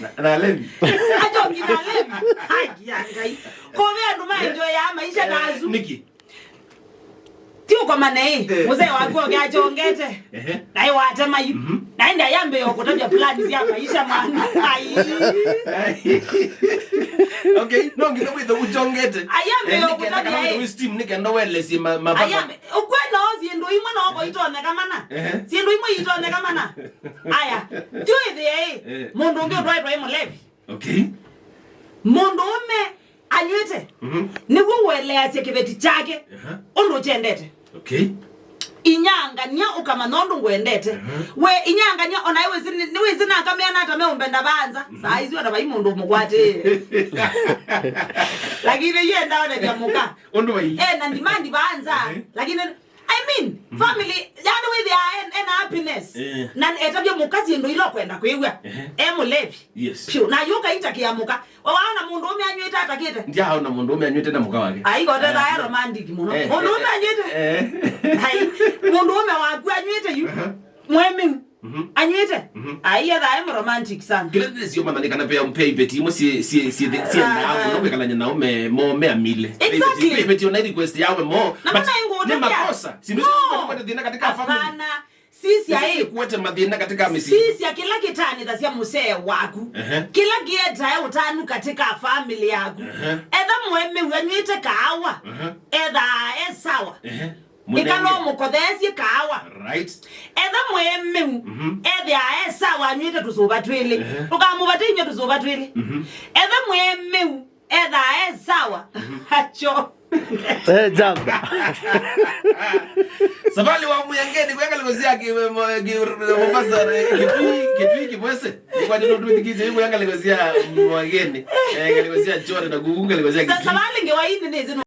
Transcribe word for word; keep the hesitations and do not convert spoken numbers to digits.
Na, na alevi. Ajongi na alevi. Haki ya Ngai. Kwa vya andũ maenjoy ya maisha ta asu. Nĩkĩ? Ti ũkomane ĩ, eh, mũzee waku oke achongete. Ehe. Naĩ watema yu. Mhm. Naĩ ndayambĩĩa kũtavya plani sya maisha mwana. Ai. Okay, no nginya wĩthe ũchongete. Ayambĩĩa, eh, nĩkenda kũtavya kana ĩ. Wĩthe wĩ steam, nĩkenda ũelesye ma-, mavava. Ayambe, ũkwenda o syĩndũ imwe no kũitonyeka mana. Ehe. Syĩndũ imwe itonyeka mana. Aya, ti wĩthĩe ĩ, eh, mũndũ ũngĩ ũtwaĩtwe ĩ mũlevi. Okay. Mũndũũme anyw'ĩte, mhm, nĩw'o ũeleasya kĩveti kyake, aha, ũndũ ũkyendete. Okay. Inyangania ũkamanya ũndũ ngwendete. Aha. We inyangania, o naĩ wĩsĩ nĩ-, nĩwĩsĩ nakamea nata meũmbenda vanza. Mhm. Saa isu ona vai mũndũ ũmũkwatĩĩe. Lakini yenda onethya mũka. Ũndũ vai. Ena demand vanza. Ehe. Lakini I mean, mhm, family, yani wĩthĩaa en-, ena happiness. Eh. Na etavya mũka syĩndũ ila ũkwenda kwĩw'a. Ehe. E mũlevi. Yes. Pyu. Na yu ũkaitakĩa mũka. Waona mũndũũme anyw'ĩte atakĩte? Ndiaona mũndũũme anyw'ĩte na mũka wake. Ai, kote, ah, thae romantic mũno. Eh, mũndũũme, eh, anyw'ĩte? Eh. Ai, mũndũũme waku anyw'ĩte yu. Aha. Mwemĩu. Mhm. Anyw'ĩte? Mhm. Ai, ethaa e romantic sana. Kĩla nĩsio mana nĩ kana pea, pea iveti imwe sie, sie, sie, sie, sie, ah, na mũno kwĩkalany'a nao me, mo, me amile. Exactly. Pea iveti, pea iveti ona request yawe mo. Na but mana ingũtavya nĩ makosa. Si ndio? No. Sisi kwenda thĩna katika family. Hapana. Sisya ĩ. Sisi kuete mathĩna katika mĩsyĩ. Sisya kĩla kĩtanĩthasya mũsee waku. Ehe. Kĩla kĩetae ũtanu katika family yaku. Ehe. Etha mwemĩu anyw'ĩte kaawa. Ehe. Ethaa e sawa. Ehe. Ĩkala mũnenge. Ũmũkotheesye kaawa. Right. Etha mwĩmĩu, mhm, ethĩaa e sawa anyw'ĩte tũsũva twĩlĩ. Ehe. Ndũkamũvate inywe tũsũva twĩlĩ. Mhm. Etha mwĩmĩu, ethaa e sawa. Mhm. Acho. Eh, jamba. Savali wa Mwĩangeni, kwa ngalĩko sya ki-, mo-, ki-, Mombasa, eh, Kitui, Kitui Kĩvwese. Kwa nĩno twĩthikĩsye, kwa ngalĩko sya Mwĩangeni. Eh, ngalĩko sya Chore na kuku ngalĩko sya Kitui. Savali ngewa ĩndĩ nĩsĩ